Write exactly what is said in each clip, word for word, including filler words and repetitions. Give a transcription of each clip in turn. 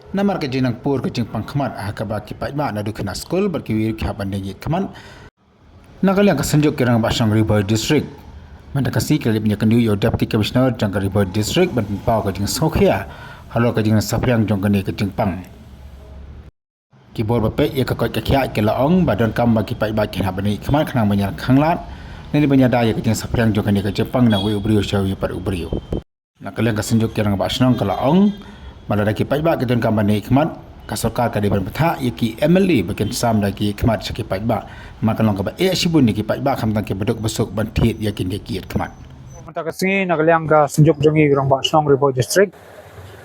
Namar ka jingnang pur ka jingpang khmat ha kaba ki paidbah naduh khynnah skul bad kiwei ruh ki hap ban deng ïit khmat. Na ka liang ka Synjuk ki Rangbah Shnong Ri Bhoi District, mynta ka sngi ki la leit ban ïakynduh ïa u Deputy Commissioner jong ka Ri Bhoi District ban pynpaw ka jingsngewkhia halor ka jingsaphriang jong kane ka jingpang. Ki bor ba peit ïa ka koit ka khiah ki la ong ba donkam ba ki paidbah kin hap ban ïit khmat khnang ban ïa khanglad ne ban ïada ïa ka jingsaphriang jong kane ka jingpang na uwei u briew sha uwei pat u briew. Na ka liang ka Synjuk ki Rangbah Shnong ka la ong ba lada ki paidbah ki donkam ban ïit khmat, ka sorkar ka dei ban bthah ïa ki M L A ba kin sam da ki ïit khmat sha ki paidbah. Namar ka long kaba eh shibun ïa ki paidbah khamtam ki baduk basuk ban thied ïa kine ki ïit khmat. Mynta ka sngi na ka liang ka Synjuk jong ngi Rangbah Shnong Ri Bhoi District,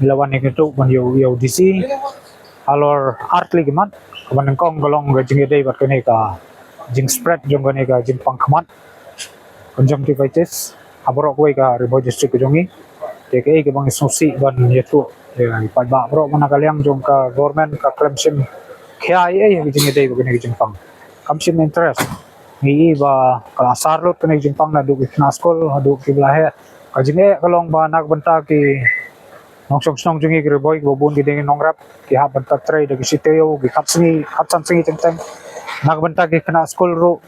ngi la wan ïakynduh ban ïa u, ïa u D C halor ar tylli ki mat. Kaba nyngkong ka long ka jingïadei bad kane ka jingspread jong kane ka jingpang khmat, conjunctivitis, ha baroh kawei ka Ri Bhoi District ka jong ngi. Te kaei kaba ngi sngewsih ban ïathuh ïa ki paidbah baroh ba na ka liang jong ka government ka khlem shim khia ei ei ha ka jingïadei bad kane ka jingpang. Kam shym interest. Ngi i ba ka la asar lut kane ka jingpang naduh ki khynnah skul haduh kiba la heh. Ka jingeh ka long ba na ka bynta ki nongshong shnong jong ngi ki Ri Bhoi kiba bun ki dei nongrep, ki hap ban tat trei da ki shi taïew, ki khatsan sngi, khatsan sngi teng teng. Na ka bynta ki khynnah skul ruh,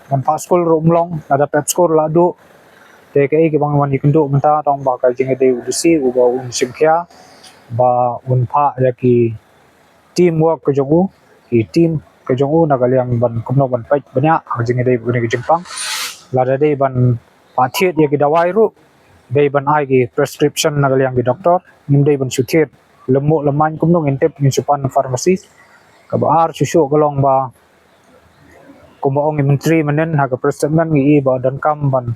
ban phah skul ruh ym long, lada pep skul la duh. Te kaei kaba ngi wan ïakynduh mynta tang ba ka jingïadei u D C uba un shim khia ba un phah ïa ki teamwork ka jong u, ki team ka jong u na ka liang ban kumno ban peit bniah ha ka jingïadei bad kane ka jingpang. Lada dei ban phah thied ïa ki dawai ruh, dei ban ai ki prescription na ka liang ki doktor, ngim dei ban shu thied lem muh lem main kumno ngin tip, ngin shu pan pharmacy. Kaba ar shuh shuh ka long ba kumba ong i Myntri mynnin ha ka press statement ngi i ba donkam ban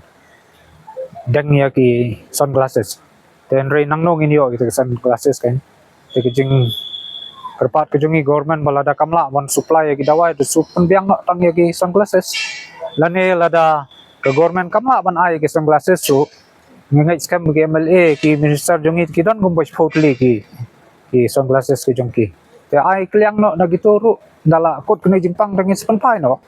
deng ïa ki sunglasses. Te hynrei nangno ngin ïoh ïa ki sunglasses kan? Te ka jingkyrpad ka jong ngi government ba lada kam lah ban supply ïa ki dawai te shu pynbiang noh tang ïa ki sunglasses. Lane lada ka government kam lah ban ai ïa ki sunglasses ruh, ngi ngeit skhem ki M L A, ki minister jong ngi ki don kumba shiphew tylli ki, ki sunglasses ki jong ki. Te ai kylliang noh na kito ruh, ynda la kut kane ka jingpang te ngin sa pynphai noh.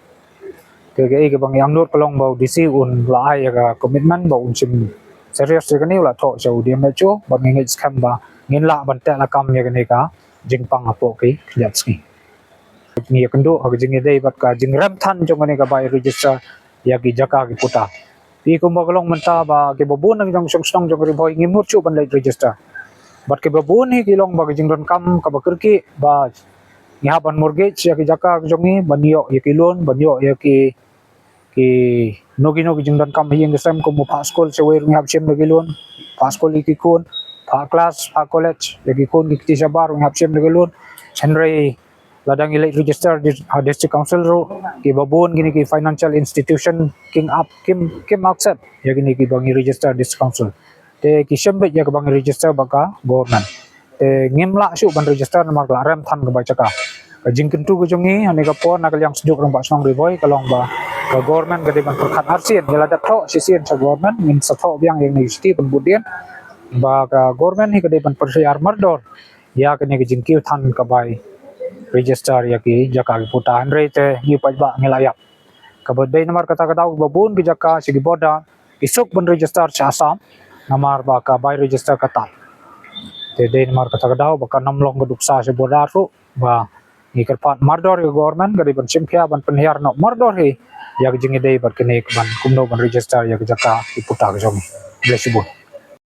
Te kaei kaba ngi angnud ka long ba u D C un la ai ïa ka commitment ba un shim serious ïa kane, u la thoh sha u D M H O, ba ngi ngeit skhem ba ngin lah ban teh lakam ïa kane ka jingpang hapoh ki khyndiat sngi. Ngi ïakynduh ha ka jingïadei bad ka jingrem than jong kane ka bai register ïa ki jaka ki puta. Phi, kumba ka long mynta ba kiba bun na ki nongshong shnong jong ka Ri Bhoi ngim mut shuh ban leit register. Bad kiba bun hi ki long ba ka jingdonkam kaba kyrkieh ba ngi hap ban mortgage ïa ki jaka ka jong ngi, ban ïoh ïa ki loan, ban ïoh ïa ki, kino kino ki jingdonkam ha ïing ha sem, kum u phah skul sha wei ruh ngi hap shim da ki loan, phah skul ïa ki khun, phah klas, phah college ïa ki khun ki kti shabar ruh ngi hap shim da ki loan. Hynrei lada ngi leit register dis-, ha District Council ruh, kiba bun kine ki financial institution kin ap, kim, kim accept ïa kine kiba ngi register District Council. Te ki shim beit ïa kaba ngi register bad ka government. Te ngim lah shuh ban register namar ka la rem than ka bai jaka. Ka jingkyntu ka jong ngi ha kane ka por na ka liang Synjuk Rangbah Shnong Ri Bhoi ka long ba ka government ka dei ban pyrkhat arsien, ïa lada thoh shisien sha government, ngin sa thoh biang ïa kane ka shithi pynbud dien ba ka government hi ka dei ban pyrshah mardor ïa kane ka jingkiew than ka bai register ïa ki jaka ki puta. Hynrei te ngi paidbah ngi la ïap. Kaba dei namar kata ka daw ba bun ki jaka sha ki border ki suk ban register sha Assam namar ba ka bai register ka tad. Te dei namar kata ka daw ba kan ym long ka nuksa sha border ruh, ba ngi kyrpad mardor ïa ka government ka dei ban shim khia ban pynhiar noh mardor hi ïa ka jingïadei bad kane ka ban kumno ban register ïa ka jaka ki puta ka jong ngi. Khublei shibun.